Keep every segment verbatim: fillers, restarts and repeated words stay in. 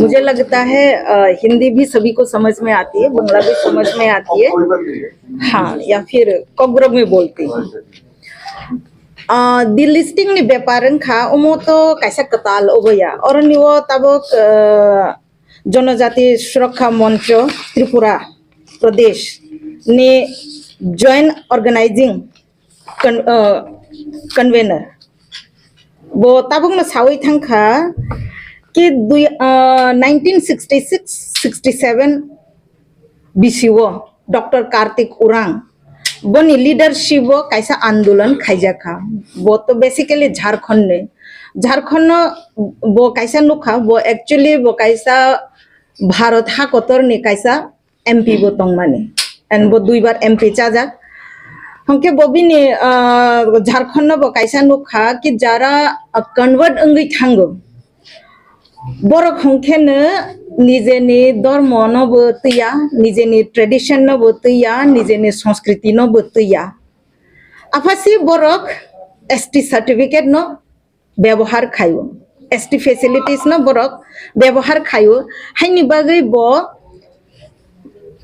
मुझे लगता है, अ, हिंदी भी सभी को समझ में आती है, बंगला भी समझ में आती है। हाँ, या फिर कोकबरक में बोलती हूँ। अ, delisting ni bepar wngkha, omo to kaisa kwtal oboya. Oroni o tabuk, a, Jonojati Surakha Moncho Tripura Pradesh ni joint organizing con-, uh, convener. Bo tabukno sawi thangkha ki dui, uh, nineteen sixty-six sixty-seven bisio Doctor Kartik Urang boni leadership o kaisa andolon khaijakha. Bo to basically Jharkhand ni. Jharkhand no bo kaisa nukha, bo actually bo kaisa Bharat hakotor ni kaisa M P bo tongmani. And bo duibar M P chajak. Hwnkhe bo bini, ah, Jharkhand no bo kaisa nukha ki jara, ah, convert wngwi thango. Borok hwnkhe no nijeni dormo no bo twiya, nijeni tradition no bo twiya, nijeni sanskriti no bo twiya. Aphasi borok S T certificate no bebohar khaio, S T facilities no borok bebohar khaio, haini bagwi bo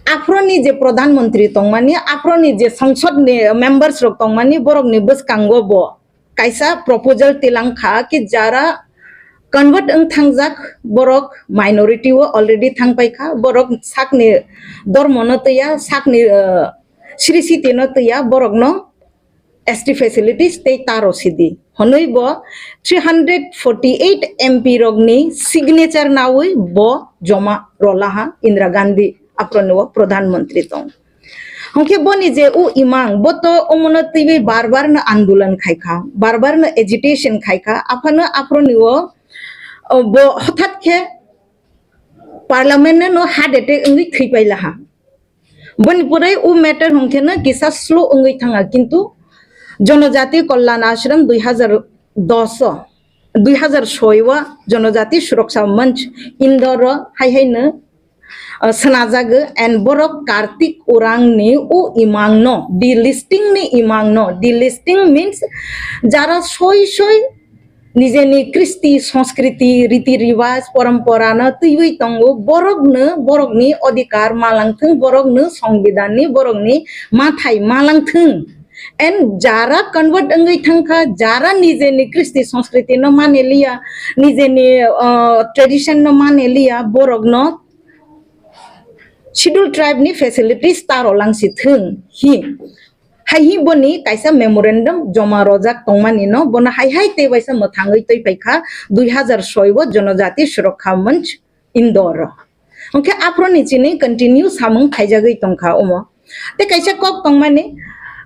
aphro ni je Pradhan Mantri tongmani, aphro ni je Sangsad ni members rok tongmani, borok ni bwskango bo kaisa proposal tilang kha ki jara convert wng thangjak borok minority o already thang pai kha, borok sakni dormo no twiya, sakni, uh, sri siti no twiya, borok no S T facilities tei taro sidi. Honoi bo three hundred forty-eight M P rokni signature nawi bo joma rolaha Indira Gandhi aphro ni o Pradhan Mantri tong. Hwnkhe boni je u imang, bo to omono twiwi bar bar no andolon khaikha, bar bar no agitation khaikha, aphano aphro ni o, o, bo hothat khe parliament no heart attack wngwi thwi pailaha. Boni pore u matter hwnkhe no kisa slow wngwi thanga, kintu Jonojati Kalyan Ashram dui hazar dos o, dui hazar soi o Jonojati Suraksha Manch Indore o hai hai no, uh, swnajago, and borok Kartik Urang ni u imang no, delisting ni imang no, delisting means jara soi soi nijeni kristi, sanskriti, riti riwaj, porompora no twiwi tongo, borokno, borokni odhikar malangthwng, borokno songbidanni, borokni mathai malangthwng. And jara convert wngwi thangkha, jara nijeni kristi, sanskriti no mane liya, nijeni, uh, tradition no mane liya, borokno Schedule Tribe ni facilities taro langsi thwng hi. Hai hi boni kaisa memorandum joma rojak tongmani no, bono hai hai tei waisa mwthangwi twi paikha dui hazar soi o Jonojati Surakha Manch Indore. Hwnkhe aphro ni chini continue samung khaijagwi tongkha omo. Tei kaisa kok tongmani,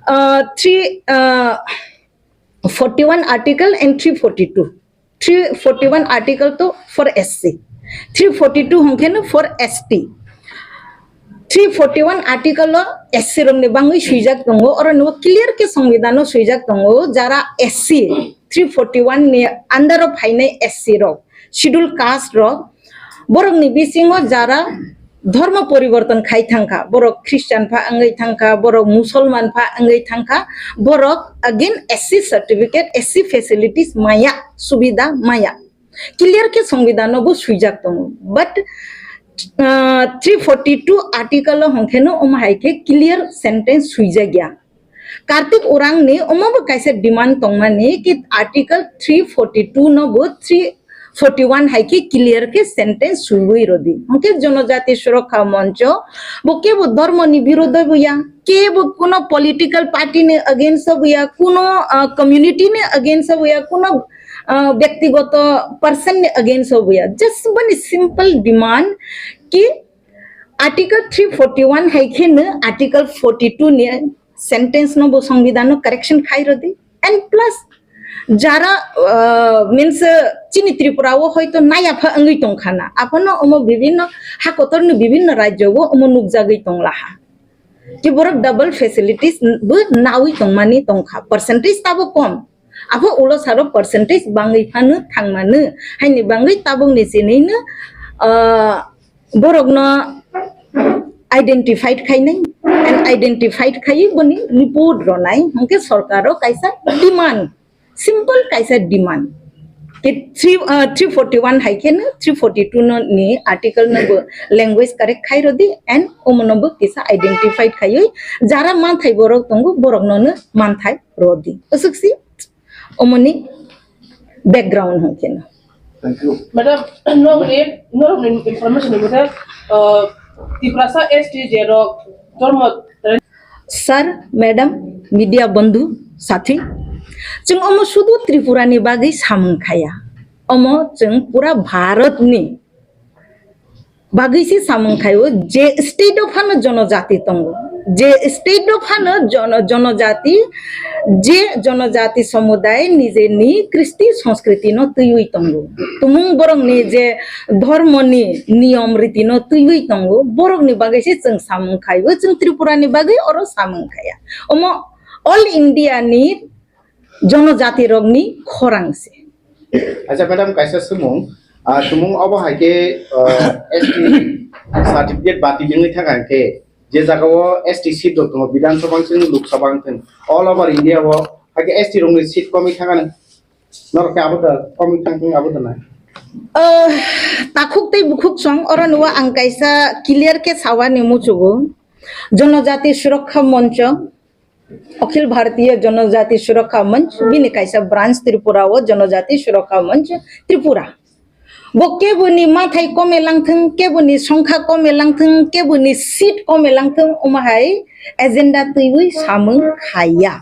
ah, three, ah, forty-one article and three forty-two. Three forty-one article to for S C. Three forty-two hwnkhe no for S T. Three forty-one article o S C rokni bangwi swijak tongo, oro no clear khe songbidan o swijak tongo, jara S C, three forty-one ni under o phainai S C rok, schedule caste rok, borokni bisingo jara dhormo poriborton khai thangkha, borok Christian pha wngwi thangkha, borok Musolman pha wngwi thangkha, borok again S C certificate, S C facilities maya, subida maya. Clear khe songbidan no bo swijak tongo. But, uh, three forty-two article o hwnkhe no omo hai khe clear sentence swijak ya. Kartik Urang ni omo bo kaisa demand tongmani ki article three forty-two no bo three forty-one hai khe clear khe sentence swiwi rodi. Hwnkhe Jonojati Surakha Moncho bo kebo dhormo ni birodho bo ya, kebo kuno political party ni against o bo ya, kuno, ah, community ni against o bo ya, kuno, ah, byaktigoto person ni against o bo ya. Just boni simple demand ki article three forty-one hai khe no article forty-two ni sentence no bo songbidan no correction khai rodi. And plus jara, uh, means, uh, chini Tripura o hoito naya pha wngwi tongkha na, aphano omo bibhinno ha kotor ni bibhinno rajyo o omo nukjagwi tonglaha. Ki borok double facilities bo nawi tongmani tongkha, percentage tabo kom. Apho ulo saro percentage bangwi phano thangmano, haini bangwi tabukni chinino, ah, borokno identified khainai, and identified khaiwi boni report ronai, hwnkhe sorkaro kaisa demand, simple kaisa demand. Ki three, uh, three forty one hai khe no three forty two no ni article no bo language correct khai rodi and omo no bo kisa identified khaiwi jara manthai borok tongo borok no no manthai rodi. Aswk si omoni background hwn khe no. Thank you. Madam, norokni, norokni information ni mothe, uh, Tiprasa S T je rok dormo Sir, madam, media bondhu, sathi, chwng omo sudu Tripura ni bagwi samung khaya. Omo chwng pura Bharat ni bagwi se samung khaio, je state o phano jonojati tongo, je state o phano jono-, jonojati, je jonojati somuday nijeni kristi sanskriti no twiwi tongo, tumung borok ni je dhormo ni niyom riti no twiwi tongo, borok ni bagwi se chwng samung khaio, chwng Tripura ni bagwi oro samung khaya. Omo all India ni jonojati rok ni khorang se. Acha madam, kaisa swmung, ah, tumung obo hai khe, ah, S T certificate bati lingwi thang khe, je jaga o S T seat rok tongo, Bidhan Sabha wng thung, Lok Sabha wng thung, all over India o hai khe S T rok ni seat komwi thang ano. Norok khe abo da komwi thang thung abo da na? Ah, takhuk tei bukhuk song oro nuwa ang kaisa clear khe sawani muchugo. Jonojati Surakha Moncho, Akhil Bharatiya Janajati Surakha Manch, bini kaisa branch Tripura o Janajati Surakha Manch Tripura. Bo keboni mathai kome langthung, keboni songkha kome langthung, keboni seat kome langthung, omo hai agenda twiwi samung khaiya.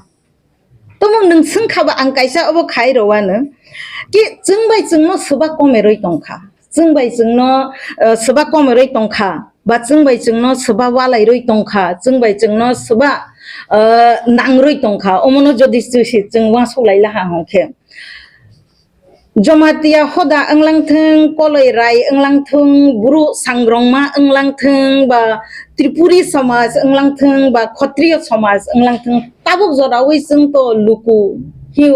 Tomung nwng swngkha ba ang kaisa obo khai rowano ki chwng bai chwngno swba kome rwi tongkha. Chwng bai chwngno, eh, swba kome rwi tongkha. Ba chwng bai chwngno swba walai rwi tongkha, chwng bai chwngno swba, ah, nang rwi tongkha, omono jodi chwsi chwng uansuk lai laha hwnkhe. Jamatia hoda wnglang thung, koloi rai wnglang thung, bru sangrongma wnglang thung, ba Tripuri somaj wnglang thung, ba Khotriyo somaj wnglang thung, tabuk jorawi chwng to luku hi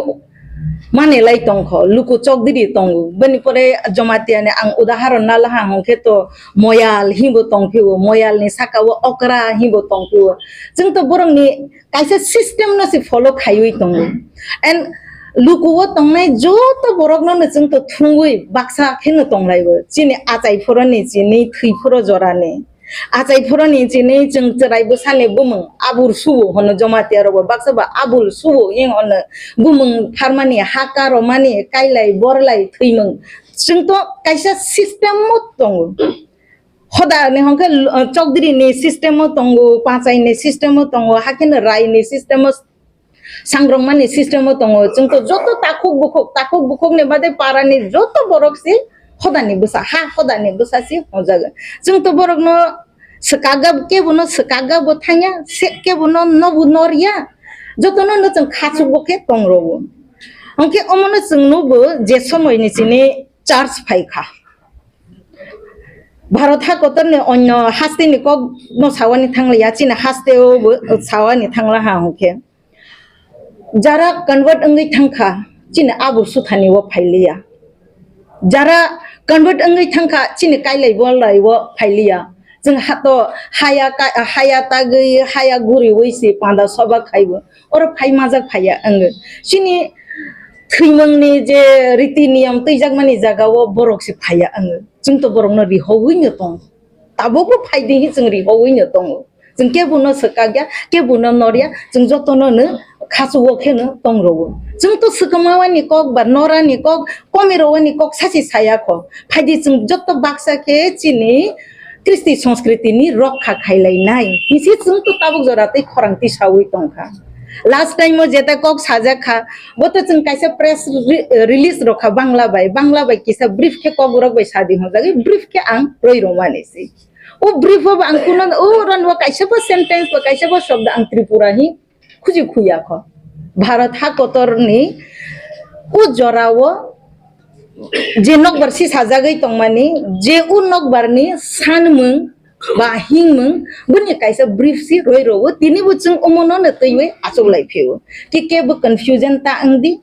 mane lai tongkho, luku chokdiri tongo. Bini pore Jamatia ni ang udaharon na laha hwnkhe to Moyal hinbo tongphio, Moyal ni saka o Okra hinbo tongphio. Chwng to borok ni kaisa system no se follow khaiwi tongo. And luku o tongnai joto borok no no chwng to thungwi baksa kheno tonglaibo. Chini achai phoro ni, chini thwi phoro jora ni. Achai phoro ni chini chwng chwrai bwsani bumung abul subo hono Jamatia rogo baksa ba abul subo ing hono bumung pharmani, haka romani, kailai, borlai, thwimung. Chwng to kaisa system o tongo. Hoda ni hwnkhe, uh, chokdiri ni system o tongo, pachai ni system o tongo, hakhe no rai ni system o sangrongmani system o tongo. Chwng to joto takhuk bukhuk, takhuk bukhuk ni bade para ni joto borok si hoda ni bwsa, ha hoda ni bwsa si hwnjago. Chwng to borok no swkakga, kebo no swkakga bo thangya, se kebo no nobu norya. Joto no no chwng khachugo khe tong rogo. Hwnkhe omo no chwng nugo je somoi ni chini church phaikha. Bharat hakotor ni onyo haste ni kok no sawani thangliya, chini haste o bo sawani thangla ha hwnkhe. Jara convert wngwi thangkha, chini abul suthani o phailiya. Jara convert wngwi thangkha, chini kailai bolai o phailiya. Chwng hato haya ka-, haya tagwi, haya guriwi si panda soba khaibo. Oro phai majak phaiya wngwi. Chini thwimungni je riti niyam twijakmani jaga o borok se phaiya wngwi. Chwng to borokno rihowi no tong. Tabukbo phaidi hi chwng rihowi no tongo. Chwng kebono swkakya, kebono norya, chwng jotono no khachugo kheno tong rogo. Chwng to swkmawani kok ba norani kok, komirowani kok sachi saya kho. Phaidi chwng joto baksa khe chini kristi sanskriti ni rokha khailainai. Hisi chwng to tabuk jora tei khorang tisawi tongkha. Last time o jeta kok sajak kha, bo to chwng kaisa press re-, release rokha Bangla bai. Bangla bai kisa brief khe kok rok bai sadi hwnjagwi brief khe ang roi romani si. O brief o ang kuno, o ron o kaisa bo sentence ba kaisa bo shobdo ang Tripura hi khuji khuya kho. Bharat ha kotor ni o jora o je nokbar si sajagwi tongmani, je o nokbar ni sanmung ba hingmung, boni kaisa brief si roi rogo, tini bo chwng omono no twiwi achuk lai phio. Ki kebo confusion ta wng di,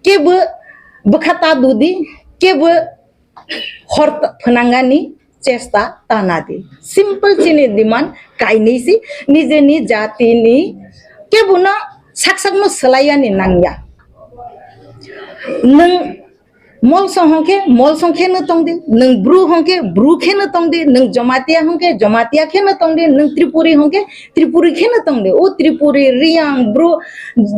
kebo bwkha ta du di, kebo hor ta-, phwnangani chesta ta na di. Simple chini demand kainwi si, nijeni jatini kebono sak sakno swlaiyani nangya. Nwng Molsong hwnkhe molsong kheno tongdi, nwng Bru hwnkhe Bru kheno tongdi, nwng Jamatia hwnkhe Jamatia kheno tongdi, nwng Tripuri hwnkhe Tripuri kheno tongdi. O Tripuri, Riyang, Bru,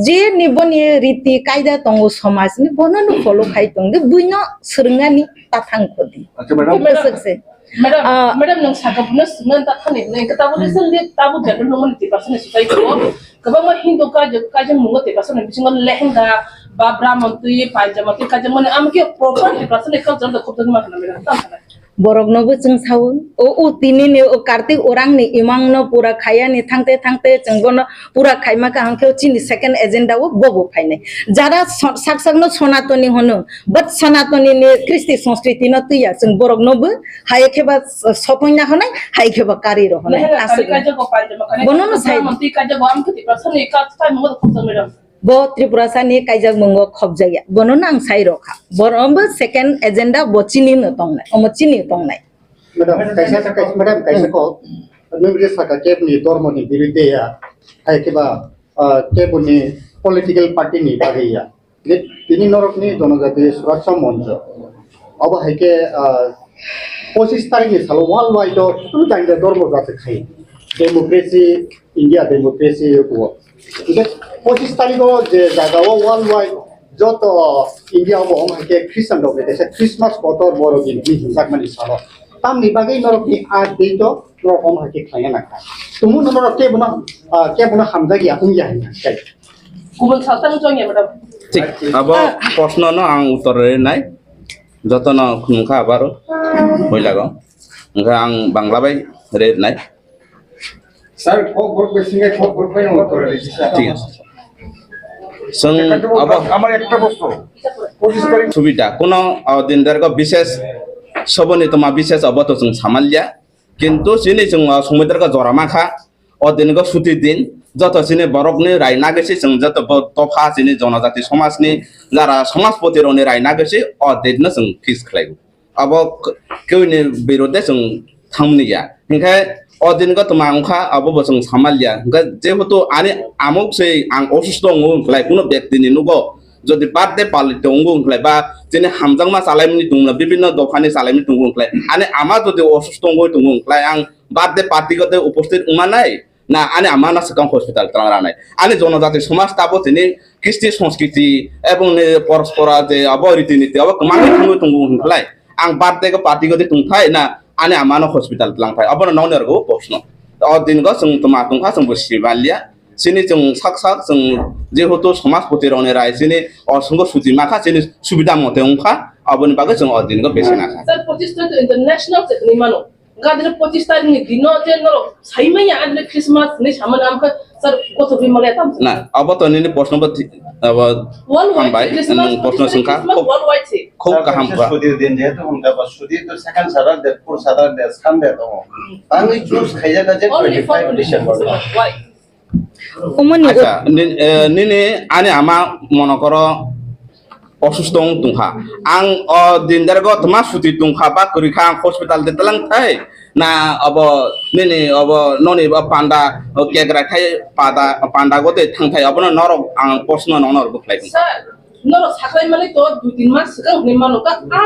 je ni boni riti kaida tongo somajni, bono no follow khai tongdi, buino swrwngnani ta thang khodi. Acha, madam. Bwswk se. Madam, Ah. Madam, nwng sakha buno swngna ta thani, nwng khe tabuk recently tabuk jagwi nungmani Tiprasani society o kwbangma Hindu kaijak, kaijak mungo Tiprasani bisingo lehenga, ba Brahman twi, Panjama twi kaijak mani, amo khe proper Tiprasani culture da khobjagma khna, madam, tamo khna. Borokno bo chwng sao, o, o tini ni o Kartik Orang ni imang no pura khaya ni thangte thangte chwng bono pura khaima ka hwnkhe chini second agenda o bobo phainai. Jara so-, sak sak no Sonatoni hono, but Sonatoni ni Kristi Sanskriti no twiya, chwng borok no bo hai khe ba sokoi na honai, hai khe ba kari ro honai. Aswk. Bono no sai. Bo Tripurasa ni kaijak mungo khobjakya. Bono no ang sai rokha. Bono bo second agenda bo chini no tongnai. Omo chini tongnai. Madam, kaisa, kaisa, madam, kaisa kok. Nwng je saka kebni dormo ni birudde ya, hai khe ba, ah, kebni political party ni bagwi ya. Je tini norok ni Jonojati Suraksha Moncho. Obo hai khe, ah, pochis tarikh ni salo worldwide o kunu jani jani dormo jati khai. Democracy, India democracy o. Hingke pochis tarikh o je jaga o worldwide joto India o bo wng hai khe Christian rok ni kaisa Christmas kotor borok ni hinwi hinjakmani salo. Tamni bagwi norok ni a date o norok wng hai khe khlaina nangkha. Tumung no norok kebono, ah, kebono hamjakya wngya hinwi khe. Kubun salsa no chongya madam. Thik, abo proshno no ang uttor rinai. Joto no khunukha abaro. Hoilago. Hingke ang Bangla bai rinai. Sir, kok borok bai singai kok borok bai ang uttor rinai. Thik ase. Chwng abo আমার একটা প্রশ্ন। পঁচিশ তারিখ subida, kuno, o, din dargo bishes, soboni toma bishes obo to chwng samalya. Kintu chini chwng, o, sumui dargo jora mankha. O din go suti din, joto chini borok ni rai nagwi se chwng joto bo dopha chini jonojati somaj ni jara somajpoti rok ni rai nagwi se o din no chwng fix khlai o. Abo k-, kewini birudde chwng thangmani ya. Hinkhe o din go twma wngkha abo bo chwng samal ya. Hinkhe jehetu ani amok se ang osusto wngo wngkhlai kuno bekti ni nugo jodi birthday palito wngo wngkhlai ba chini hamjakma chalaimani tongmani bibinno dophani chalaimani tongo wngkhlai ani ama jodi osusto wngwi tongo wngkhlai ang birthday party gate uposthit wngmanai, na ani ama no swkang hospital twlang ranai. Ani jonojati somaj tabo tini kisti sanskriti ebong ni porospora je abo riti niti abo kwmangwi thangwi tongo hwnklai. Ang birthday go party godi tongthai na ani ama no hospital twlangthai. Abono nokni orgo proshno. O din go chwng twma tongkha chwng bo sibalia. Chini chwng sak sak chwng jehetu somajpoti rokni rai chini o swngo suti makha chini subida mote wngkha. Aboni bagwi chwng o din go besi nakha. Sir, pochis tarik international se hwnwi mano. Gadre pochis tarik ni dino je norok saimanya adre Christmas ni samani amkha sir gothok ri malaya tam. Na, abo to nini proshno bo thi-, abo worldwide hambai, Christmas, nwng proshno pochis tarik swngkha, Christmas khub, worldwide se. Khub kaham kha. Sir, sudi din jehetu hwnka ba sudi to second Saturday, fourth Saturday, Sunday tongo. Tangwi choose khaijak na je only for twenty-five December. Why? Omoni acha, ni-, eh, nini ani ama monokoro osusto wng tongkha. Ang o din dergo tma suti tongkha ba kwrwi kha ang hospital de tlang thai na abo nini abo noni ba panda o kegra thai pada panda go de thang thai abono norok ang proshno nokno rw bwkhlai tong. Sir, norok saklai mani to dui tin mas swkang hwnwi mano ka a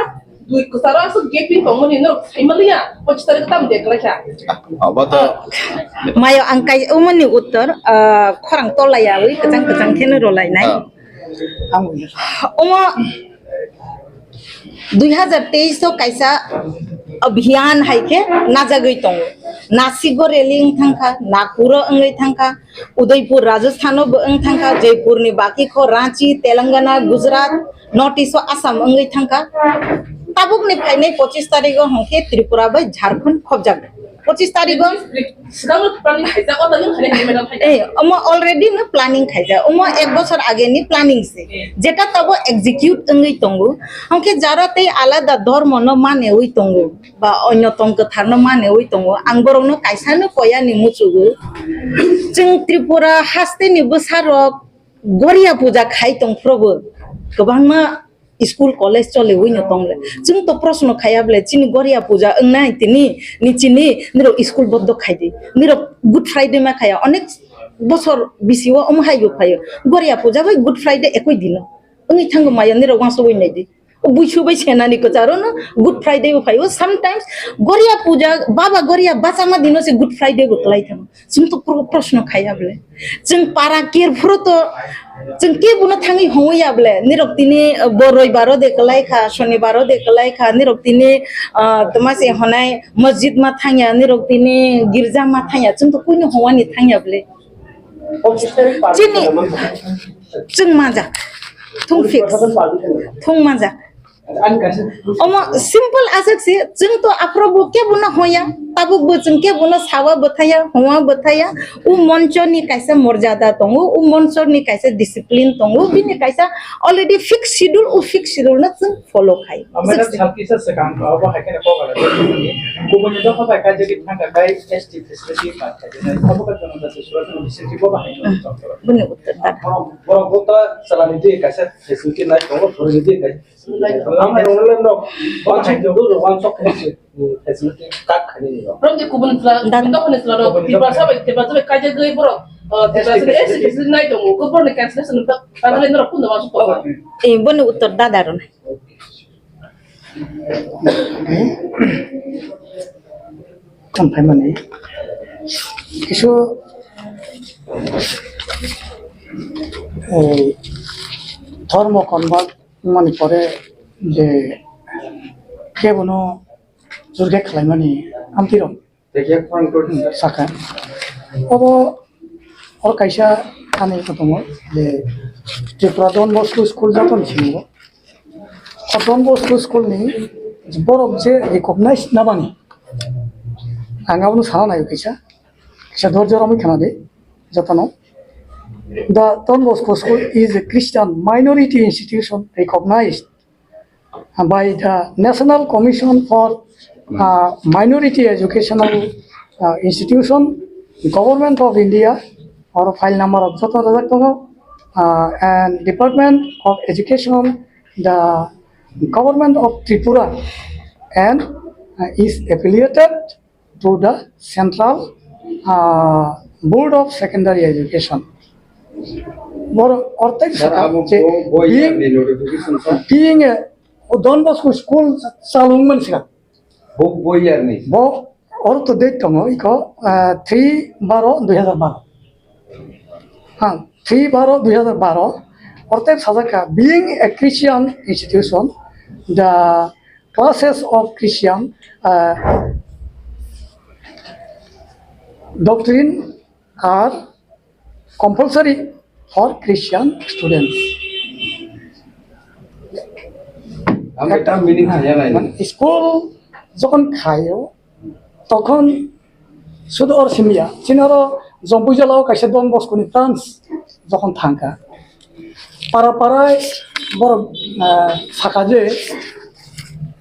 dui kwcharo aswk gaping tongmani norok sai maliya pochis tarik tam de kwlaikha. Abo to mayo ang kai umani uttor, ah, khorang tolaiyawi kwchang kwchang kheno rolainai. Ah. Omo dui hazar teis o kaisa abhiyan hai khe najagwi tongo. Nasik o rally wng thangkha, Nagpur o wngwi thangkha, Udaipur Rajasthan o bo wng thangkha, Jaipur ni baki kho Ranchi, Telangana, Gujarat, North East o Assam wngwi thangkha. Tabuk ni phainai pochis tarik o hwnkhe Tripura bai Jharkhand khobjak. Pochis tarik o swkang no planning khaijak, o taino khainai hai madam hai. Eh, omo already no planning khaijak. Omo ek bochor age ni planning se. Eh. Jeta tabo execute wngwi tongo. Hwnkhe jara tei alada dhormo no manewi tongo. Ba onyo tong kwthar no manewi tongo. Ang borok no kaisa no koya ni muchugo. Chwng Tripura haste ni bwsa rok Goria puja khai tong phrobo. Kwbangma school, college choliwi no tongle. Chwng to proshno khaya ble, chini Goria puja wngnai tini, ni chini, nirok school bondo khai di. Nirok Good Friday ma khaya, onek bochor bisi o omo hai bo phaio. Goria puja bai Good Friday ekoi dino. Wngwi thango maya, nirok wansugwi nai di. Buisu bai senani kwcharo no Good Friday bo phaio. Sometimes Goria puja, Baba Goria bachama dino se Good Friday bo kwlai thango. Chwng to pro-, proshno khaiya bole. Chwng para kerphuru to chwng kebono thangwi hongya bole. Nirok tini, uh, bo roibaro de kwlai kha, sonibaro de kwlai kha. Nirok tini, uh, toma se honai masjid ma thangya, nirok tini girja ma thangya. Chwng to kuino hongwani thangya bole. Chini, chwng manjak. Thung fix. Thung manjak. Omo simple aswk se, chwng to aphuru bo kebono hoya, tabuk bo chwng kebono sawa bwthaya, hongwa bwthaya. U moncho ni kaisa morjada tongo, u moncho ni kaisa discipline tongo, bini kaisa already fixed schedule, u fixed schedule no chwng follow khai. Amai da Sixty. Sab kisa swkang, abo hai kheno kok ala. Kubun ni dokha bai kaisa di thangka kai S T facility ma khai di nai. Abo ka jono da sura sura facility bo bahai no. Bini uttar da. Borok, borok bo ta chalani di kaisa facility nai tongo, thori di kaisa facility nai tongo. Amai rong le no. Ba khai jogo ro wan sok khai. Facility tak khai ni no. From the kubun sila, Da. Dokha ni sila ro, Tiprasa bai, Tiprasa bai kaisa gwi borok, uh, Tiprasa S T facility nai tongo. Ko borok ni cancellation ta, ta le no kun da wan sok ko. Eh, bini uttar da da ro. Tongphaimani kisu, eh, dhormo convert wngmani pore je kebono jurge khlaimani amtwi rok. Tei khe phone kor. Hmm, saka. Obo, oro kaisa ani kotongo je Tripura Don Bosco School joto ni simi o. O Don Bosco School ni borok je recognize nabani. Ang abono sana naio kaisa. Kaisa dorjo romwi khana di jotono. The Don Bosco School is a Christian minority institution recognized by the National Commission for, uh, Minority Educational, uh, Institution, Government of India, or file number of joto rajak tongo, uh, and Department of Education, the Government of Tripura, and, uh, is affiliated to the Central, uh, Board of Secondary Education. Boro ortei Sir, saka abo je bo-, bo being, year ni notification, sir? Being a Don Bosco school chalung man sika. Bo, bo year ni? Bo, oro to date tongo iko, uh, three baro dui hazar baro. Ha, three baro dui hazar baro. Ortei sajaka, being a Christian institution, the classes of Christian, uh, doctrine are compulsory for Christian students. Ang ekta meaning khaya lai. Mane school jokhon khaio, tokhon sudu or simya, chini oro Jompuijala o kaisa Don Bosco ni branch jokhon thangkha, para para borok, ah, saka je,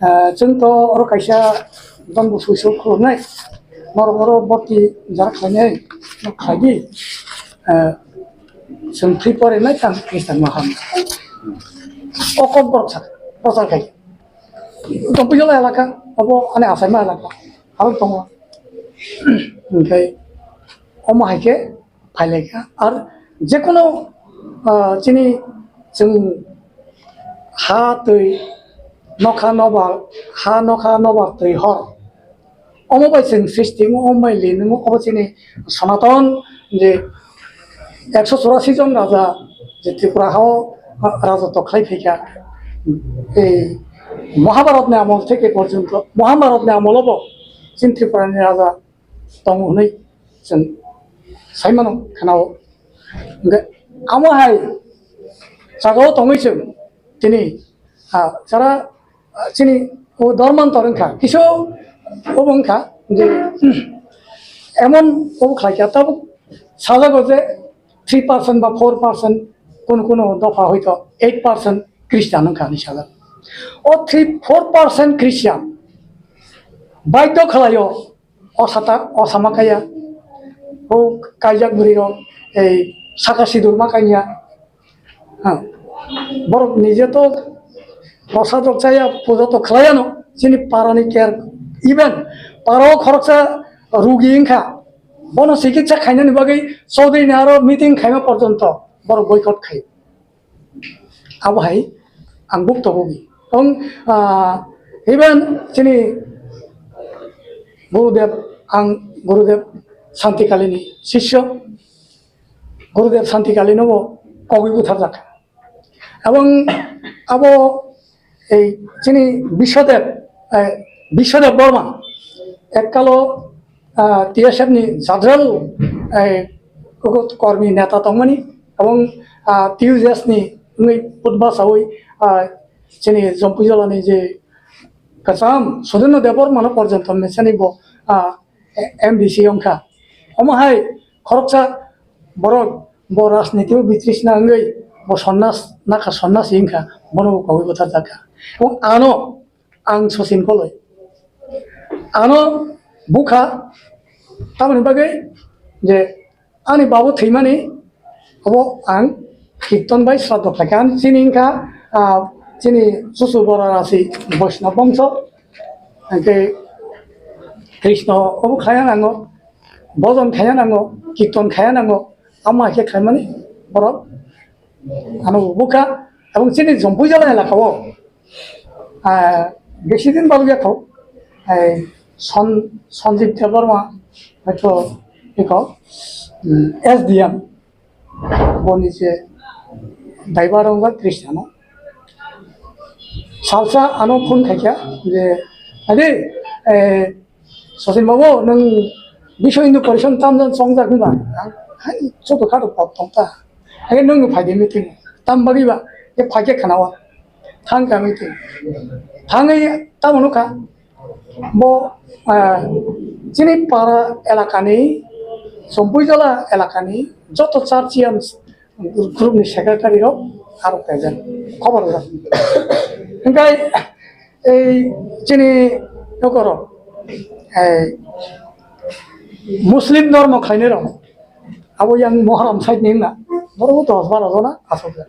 ah, chwng to oro kaisa Don Bosco school khulumnai, norok oro bhorti jara khlainai, khlai di, ah, chwng thwi pore nai tang Christian ma ham. O kok borok saka, prochar khai. Jompuijala elaka, obo ani achaima elaka, aro tongo. Hwnkhe omo hai khe phailaikha. Ar jekono, ah, chini chwng ha twi nokha nobar, ha nokha nobar twi hor. Omo bai chwng srishti wngo, omo bai lin wngo, obo chini Sonaton je ekso churasi jon raja je Tripura hao, ah, rajotw khlai phaikha. Ei Mahabharatni amol theke porjonto, Mahabharatni amolobo chini Tripurani raja tongo hwnwi chwng sai mano, khanao. Hwnkhe amo hai jagao tongwi chwng tini, ah, jara, ah, chini o dorman tor wngkha, kisu obo wngkha je, emon obo khlaikha, tabuk sajago je three percent ba four percent, kono kono dopha hoito eight percent Christian wngkha hinwi sajak. O three, four percent Christian baidhyo khlaio, o sata, o sama kaya, o kaijak bwrwi rok, ei saka sidur ma kanya. Ha. Borok nije to prosad rok chaya, puja to khlaiya no, chini para ni care, even para o khoroksa rugi wngkha, bono chikitsa khainani bagwi Chaudhary ni aro meeting khaima porjonto borok boycott khai. Abo hai ang buk to bugi. Ang, ah, even chini Gurudev, ang Gurudev Santikalini sisyo, Gurudev Santikalino bo kogwi butharjakha. Ebong abo ei chini Biswadev, eh, Biswadev Borma ekkalo, ah, T S F ni general, eh, koko kormi neta tongmani, ebong, ah, T U J S ni wngwi putba sawi, ah, chini Jompuijolani je kacham Sudendra Debbarmano porjonto mechani bo, ah, M D C wngkha. Omo hai khoroksa borok bo rajniti o bitrisna wngwi bo sonnas nakha, sonnas wngkha, bono bo kogwi butharjakha. Ebong ano ang Sachin Koloi. Ano bukha tamoni bagwi je ani babu thwimani obo ang kirton bai sraddho khlaikha. Ani chini wngkha, ah, chini chuchu bora rasi Vaishnav bongso, hwnkhe Krishna obo khaya nango, bhojon khaya nango, kirton khaya nango, ama khe khaimani borok ano bukha. Ebong chini Jompuijala elaka o, ah, besi din balukya kho, eh, Son-, Sanjib Debbarma, hoito eko, mm, S D M, boni je daibar wngjak Christian o. Salsa ano phone khaikha je, "Adi, eh, Sachin babu, nwng Biswa Hindu Parishad tamjani chongjak hinba?" Ang hai choto khato pop tongta. Hai nwng phaidi meeting. Tam bagwi ba, je phaikhe khanawa. Thangkha meeting. Thangwi tamo nukha. Bo, ah, chini para elakani, Jompuijala elakani, joto churchian group ni secretary rok aro present. Khobor rok. Hingkai, ei chini nokorok, ei Muslim dhormo khlainai rok, abo yang Mohram side ni wngna, borok dos baro jona asok jak.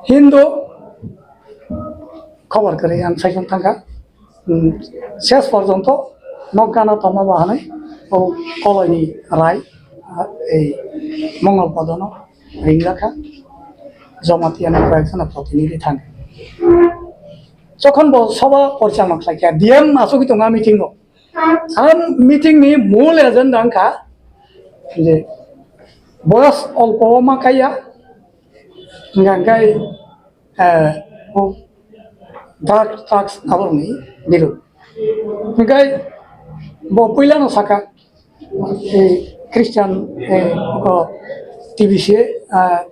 Hindu khobor kwrwi ang saichung thangkha. Hmm, ses porjonto nok gana tongma bahanai o Koloini Rai, ah, ei Mongol Padono ringjakha. Jamatia ni koyekjona protinidhi thang. Jokhon bo soba porichalna khlaikha, D M asugwi tongo meeting o. Ang meeting ni mul agenda wngkha je boyos olpo o ma kaiya, hingkha hingkai, eh, o drugs, drugs aborokni birud. Hingkai bo puilano saka, eh, Christian, eh, ko T B C, eh,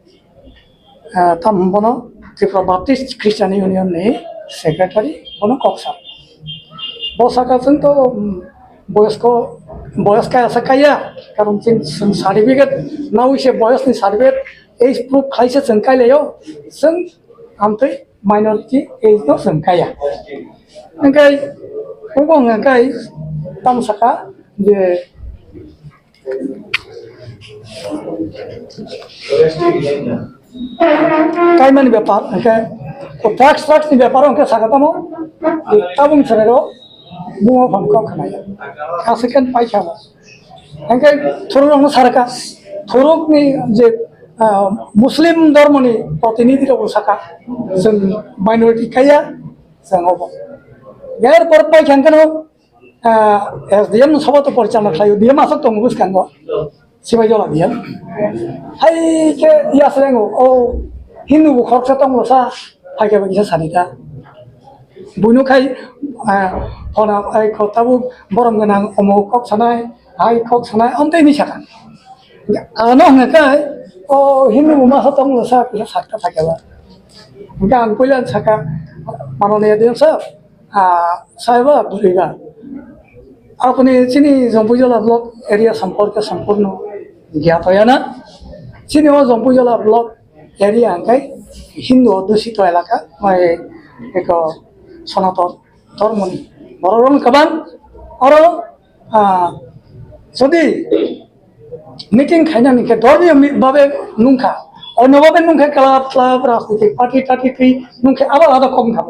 ah, tamo bono Tripura Baptist Christian Union ni secretary, bono kok sa. Bo saka chwng to, um, boyos ko, boyos kaya sa kaya, karon chwng, chwng certificate nawi se boyos ni certificate age proof khai se chwng kai laio, chwng amtwi minority age no chwng kaya. Hingkai, obo hingkai tamo saka je kaimani bepar, hingke drugs, drugs ni bepar hingke saka tamo, tabung chwrai rok bungo phone kok khnai, aswk khe paikha bo. Hingke thuruk rokno sarka, thuruk ni je, ah, Muslim dhormo ni protinidhi rok saka, chwng minority kaya, chwng obo. Ger por paikha hingke no, ah, S D M no soba to porichalna khlaio, D M aswk tongo bwskango, Sibai Jola D M. Hai khe yasrengo, o Hindu bo khoroksa tonglo sa, hai khe bo kisa sani ta. Buino khai, ah, phone ai kho tabuk borom gwnang omo kok sanai, hai kok sanai, amtwi ni saka. Ano hwnga khai, o Hindu bo masa tonglo sa, kisa sakta thakela. Hingke ang puila saka, manoniya D M sir, ah, saiba bwrwiba. Apni chini Jompuijala block area samporke samporno gyato yana. Chini o Jompuijala block area hingkai Hindu adhusito elaka, mai eko Sonaton dhormoni bororok kwbang. Oro, ah, jodi meeting khainani khe dhormiyo mi-, babe nungkha, onno babe nungkha, club, club, rajnitik party, party twi nungkha, abo alada kok wngkha.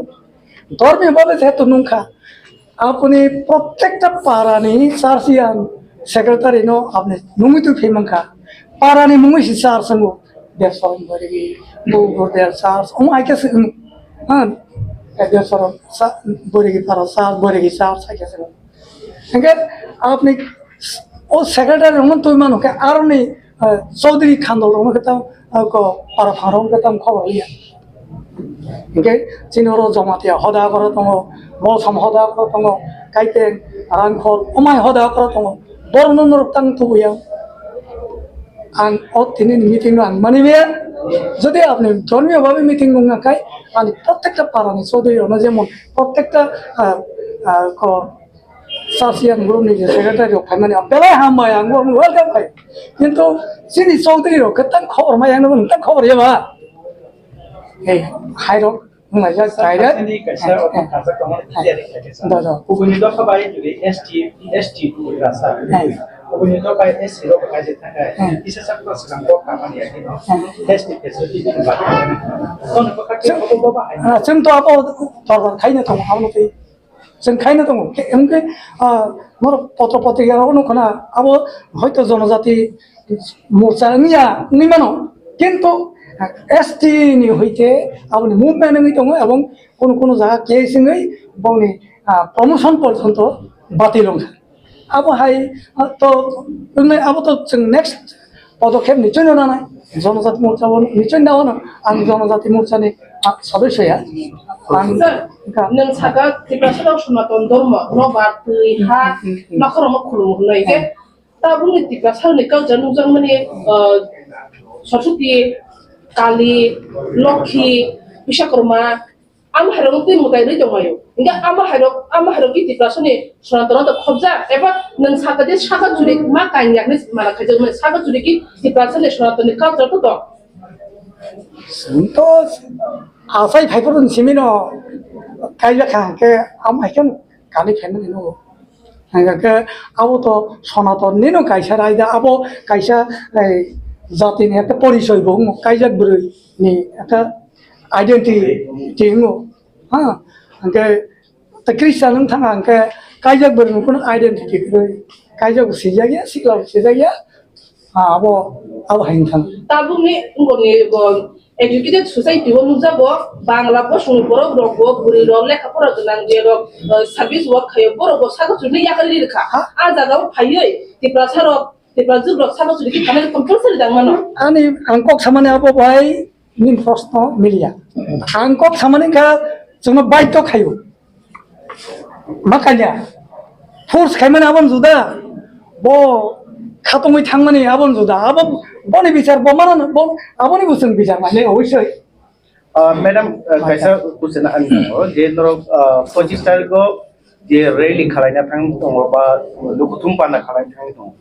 Dhormiyo babe jehetu nungkha, apni prottekta parani churchian secretary no apni nungwi twi phai mankha. Parani mungwi si church wngo, Debson Barigi, Bogor Del church, omo hai khe se wng-, ha, Kaitor soro sa, borigi para sa, borigi sa, sa khe soro. Hingke apni o secretary rokno twi mano khe aroni, eh, Chaudhary Khandol rokno khe tam, eh, ko para phang rokno khe tam khobor liya. Hingke chini oro Jamatia hoda koro tongo, Molsom hoda koro tongo, Kaiteng, Rangkhol, Omai hoda koro tongo. Borokno norok tang tubuya. Ang o tini ni meeting no ang mani maya. Jodi apni dhormiyo bhabe meeting nung nang khai, ani prottekta para ni Chaudhary rokno jemon prottekta, ah, ah, ko Sasiyan group ni je secretary rok phaimani ang belai hambai, ang bo welcome khai. Kintu chini Chaudhary rok khe tang khobor maya, ang no tang khobor ya ba. Ei, hai rok. Wnglaijak direct. Kaisa, kaisa, eh, eh, kaisa tongmani eh, tiyari khaikhe sa. Da, da. Kubuni dopha bai jodi S T, S T rasa. Eh. Kubuni dopha S C rok kaisa thakai. Eh. Kisa sa plus kang kok kamani yakni no. Eh. S T facility ni ba. Kono baka ke chwng, obo baba hai. Ah, chwng to abo torbar khaina tongo, abo tei chwng khaina tongo. Ke, em ke, ah, moro potro potrika rok no khana, abo hoito jonojati morcha wngya, wngwi mano. Kintu S T ni hoite aboni movement wngwi tongo, ebong kono kono jaga case wngwi bongni, ah, promotion porjonto batil wngkha. Abo hai, ah, to, wngnai, abo to chwng next podokhep nichoi no nanai. Jonojati morcha bo nichoi na ono, ang jonojati morcha ni, ah, sodosyo ya. Ang sir, ka- nwng saka Tiprasa rok Sonaton Dhormo, nobar, twi, ha, hmm, hmm, hmm, nokhorokno khulum hwnwi khe, eh. Tabukni Tiprasa ni culture nukjakmani, uh, Saraswati, Kali, Lokhi, Biswakarma, ama hairok twi mwtai rwi tongmaio. Hingke ama hairok, ama hairok ki Tiprasa ni Sonaton to khobjak, eba nwng saka de saka churi ma kanya ni mana khaijak mani saka churi ki Tiprasa ni Sonaton ni culture to tong. Chwng to asai phaiphuru ni simi no kaijak kha hwnkhe ama hai khe kani phaimani no. Hingke abo to Sonaton ni no kaisa raida, abo kaisa, ei, jati ni ekta porichoi bo wng, kaijak bwrwi ni ekta identity wng. Ha, hingke ta Christian wng thang hingke kaijak bwrwi ni kuno identity kwrwi, kaijak bo sijak ya, sikla bo sijak ya. Ah, abo, abo hai wngkha. Tabukni wngkoni bo educated society o nukjago, Bangla bosongni borok rok bo, bwrwi rok, lekha pora gwnang je rok, eh, service work khaio, borok bo saka churi yakari rikha. Ha? A jaga o phaiwi Tiprasa rok, Tiprajwk rok saka churi khe thangna compulsory dang mano. Ani ang kok samani abo bai nini proshno miliya. Ang kok samani kha chwngno baidhyo khaio. Ma kanya. Force khaimani abon juda. Bo khatungwi thangmani abon juda. Abo boni bichar bo mana bo aboni bo chwng bichar mani obosoi. Ah, madam, ah, kaisa question ang tongo je norok, ah, pochis tarikh o je rally khalaina thang tongo ba lukuthum panda khalaina thang tongo.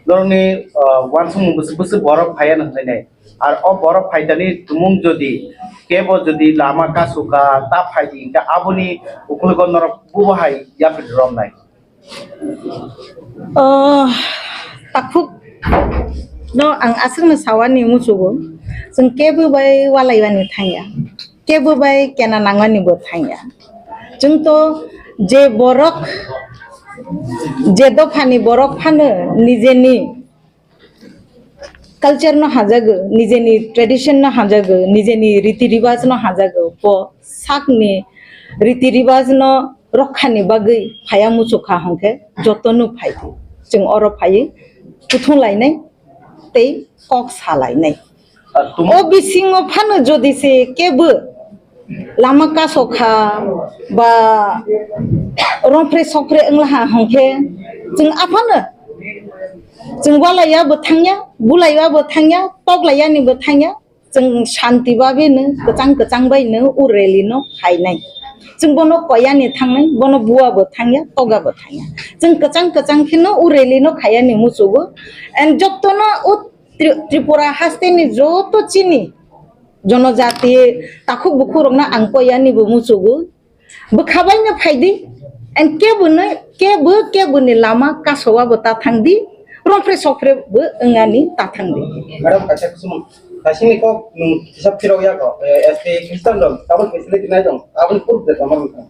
Norokni, ah, uansukmung bwswk bwswk borok phaiya nangkhainai. Ar o borok phaitani tumung jodi kebo jodi lama kasukha ta phaidi hingkhe aboni ukologo norok bubo hai yapri romnai. Oh, takhuk no ang aswkno sawani muchugo. Chwng kebo bai walaiwani thangya. Kebo bai kena nangmani bo thangya. Chwng to je borok, je dophani borok phano nijeni culture no hajago, nijeni tradition no hajago, nijeni riti ribaj no hajago, bo sakni riti ribaj no rokha ni bagwi phaya muchukha hwnkhe joto no phai di. Chwng oro phaiwi kuthung lainai tei kok sa lainai. Ah, tum- O bisingo phano jodi se kebo lama kasokha ba romphre sokphre wnglaha hwnkhe chwng aphano chwng walaiya bo thangya, bulaiya bo thangya, toklaiyani bo thangya, chwng shanti babe no kwchang kwchang bai no o rally no khainai. Chwng bono koyani thangnai, bono bua bo thangya, toga bo thangya. Chwng kwchang kwchang kheno o rally no khayani muchugo. And jotono o Tri-, Tripura haste ni joto chini jonojati takhuk bukhuk rokno ang koyani bo muchugo. Bwkha bai no phai di, and kebo no, kebo, kebo ni lama kasowa bo ta thang di, romphre sokphre bo wngani ta thang di. Madam, kaisa kusum, kaisa ni kok, nwng kisa phirok ya kok, eh, S T Christian rok, tabuk facility nai dong, aboni proof de tongma wngkha.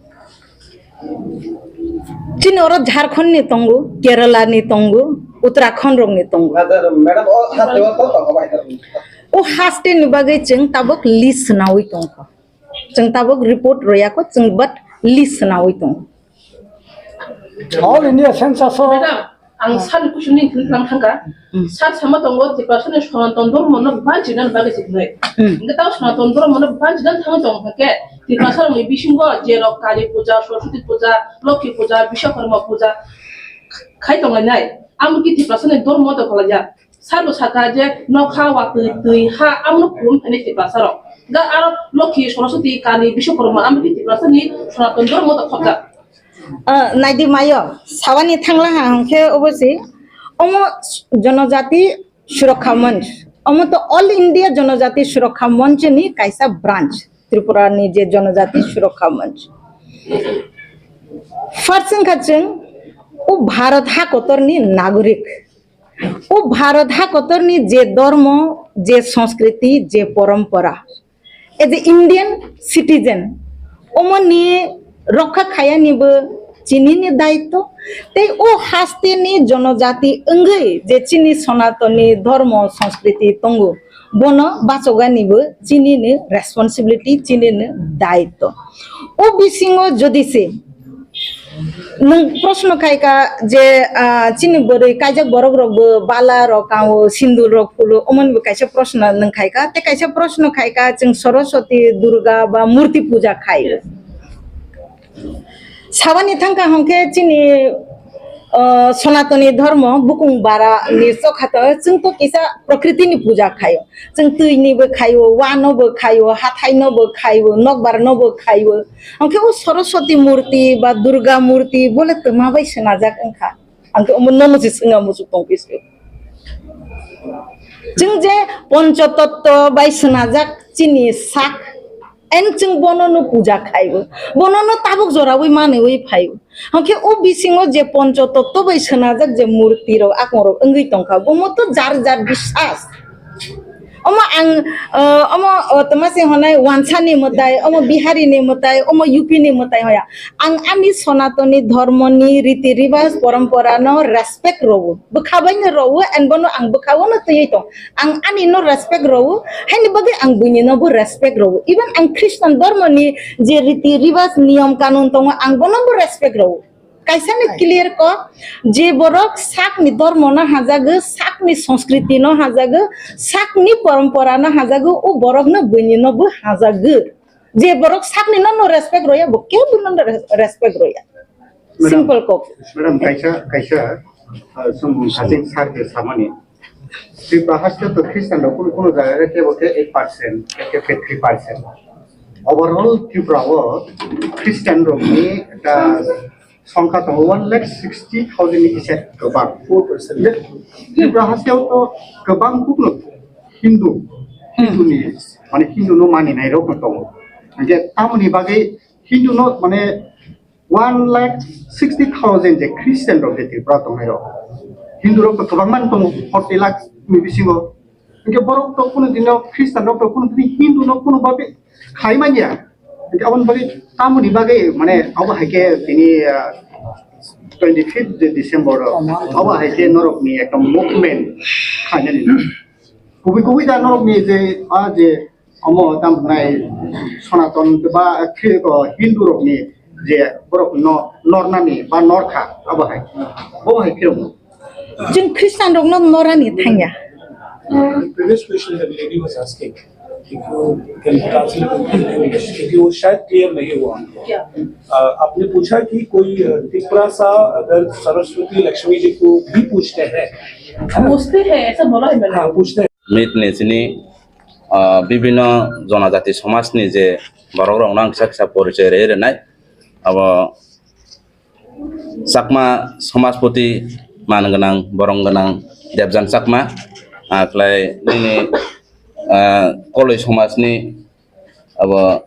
Chini oro Jharkhand ni tongo, Kerala ni tongo, Uttarakhand rok ni tongo. Madam, o haste o to tongo bai. O haste ni bagwi chwng tabuk list nawi tongkha. Chwng tabuk report royakho, chwng but list swnawi tongo. All India census o Madam, ang sir ni question ni thang thangka. Sir sama tongo Tiprasa ni Sanatan Dhormo no banchi nan bagwi siknai. Hingke tao Sanatan Dhormo no banchi nan thang tong hingke Tiprasa ni bisingo je rok Kali puja, Saraswati puja, Lokhi puja, Biswakarma puja khai tong lai nai. Amo ki Tiprasa ni Dhormo to kholai ya. Sabo saka je nokha watwi twi ha amno khulum thani Tiprasa rok. Ga aro Lokhi Saraswati Kali Biswakarma amno Tiprasa ni Sanatan Dhormo to khobjak. Ah, naidi mayo, sawani thangla ha hwnkhe obosi omo Janajati Surakha Manch. Omo to All India Janajati Surakha Manch ni kaisa branch, Tripura ni je Janajati Surakha Manch. First wngkha chwng o Bharat ha kotor ni nagorik. O Bharat ha kotor ni je dhormo, je sanskriti, je porompora, as a Indian citizen, omoni rokha khayani bo chini ni daitto. Tei o haste ni jonojati wngwi je chini Sanatani dhormo sanskriti tongo, bono bachogani bo chini ni responsibility, chini ni daitto. O bisingo jodi se nwng proshno khaika je, ah, chini bwrwi kaijak borok rok bo bala rok kango, sindur rok phulo, omoni bo kaisa proshno nwng khaika, tei kaisa proshno khaika chwng Saraswati, Durga ba murti puja khai. Sabani thangka hwnkhe chini, ah, Sanatani dhormo bukung bara ni chokha to chwng to kisa prakriti ni puja khaio. Chwng twi ni bo khaio, wa no bo khaio, hathai no bo khaio, nokbar no bo khaio. Hwnkhe o Saraswati murti ba Durga murti bole twma bai swnajak wngkha? Ang khe omo nono se swnga muchuk tong phisu. Chwng je Pancha Tatto bai swnajak chini sak, en chwng bono no puja khaibo, bono no tabuk joraui manwi phaio. Hwnkhe o bisingo je Pancha Tatto bai swnajak je murti rok, akong rok wngwi tongkha, bomo to jar jar biswas. Omo ang, eh, omo, oh, tama se honai Wansa ni mwtai, omo Bihari ni mwtai, omo U P ni mwtai hoya. Ang ani Sanatani dhormo ni riti ribas porompora no respect rowo. Bwkha bai no rowo, and bono ang bwkha o no twiwi tong. Ang ani no respect rowo, haini bagwi ang buini no bo respect rowo. Even ang Christian dhormo ni je riti ribas niyom kanun tongo, ang bono bo respect rowo. Kaisa ni clear ko, je borok sakni dhormo no hajago, sakni sanskriti no hajago, sakni porompora no hajago, o borok no buini no bo hajago. Je borok sakni no no respect roya, bo kebo no no res-, respect roya. Madam, simple kok. Madam, kaisa, kaisa, uh, sumung hajing sar je samani. Tripura haste to Christian rok kunu kunu jaga kebo ke eight percent, kebo ke three percent. Overall Tripura o Christian rok ni ekta songkha tongo one lakh sixty thousand ni kisa kwbang. Four percent. Tripura haste to kwbang kunu Hindu, Hindu ni, mane Hindu no mani nai rok tongo. Hingke tamoni bagwi Hindu no mane one lakh sixty thousand je Christian rok je Tripura tongnai rok. Hindu rok to kwbangma tongo, forty lakh ni bisingo. Hingke borok to kunu dino Christian rok to kunu dini Hindu no kunu babe khai manya. Hingke aboni bagwi tamoni bagwi mane abo haike tini, ah, twenty fifth de December ro abo haike norok ni ekta movement khainani. Kubui kubui da norok ni je, ah, je Omo tam hwnai Sonaton ba Khri-, o, Hindu rokni je borok no nornani ba norkha, abo hai, bo hai phirokno. Chwng Khristan rokno norani thangya. The previous question that lady was asking, if you can translate it in English, क्योंकि वो शायद क्लियर नहीं हुआ। क्या? अ, आपने पूछा कि कोई, अ, तिपरा सा अगर सरस्वती लक्ष्मी जी को भी पूछते हैं, पूछते हैं, ऐसा बोला है मैंने। हाँ, पूछते हैं। Meet ni chini, ah, bibhinno jonojati somajni je borokrokno ang kisa kisa porichoi rwi rwnai, abo Chakma somajpoti man gwnang, borong gwnang Debjan Chakma, ah, khlai nini, ah, Koloi somajni abo,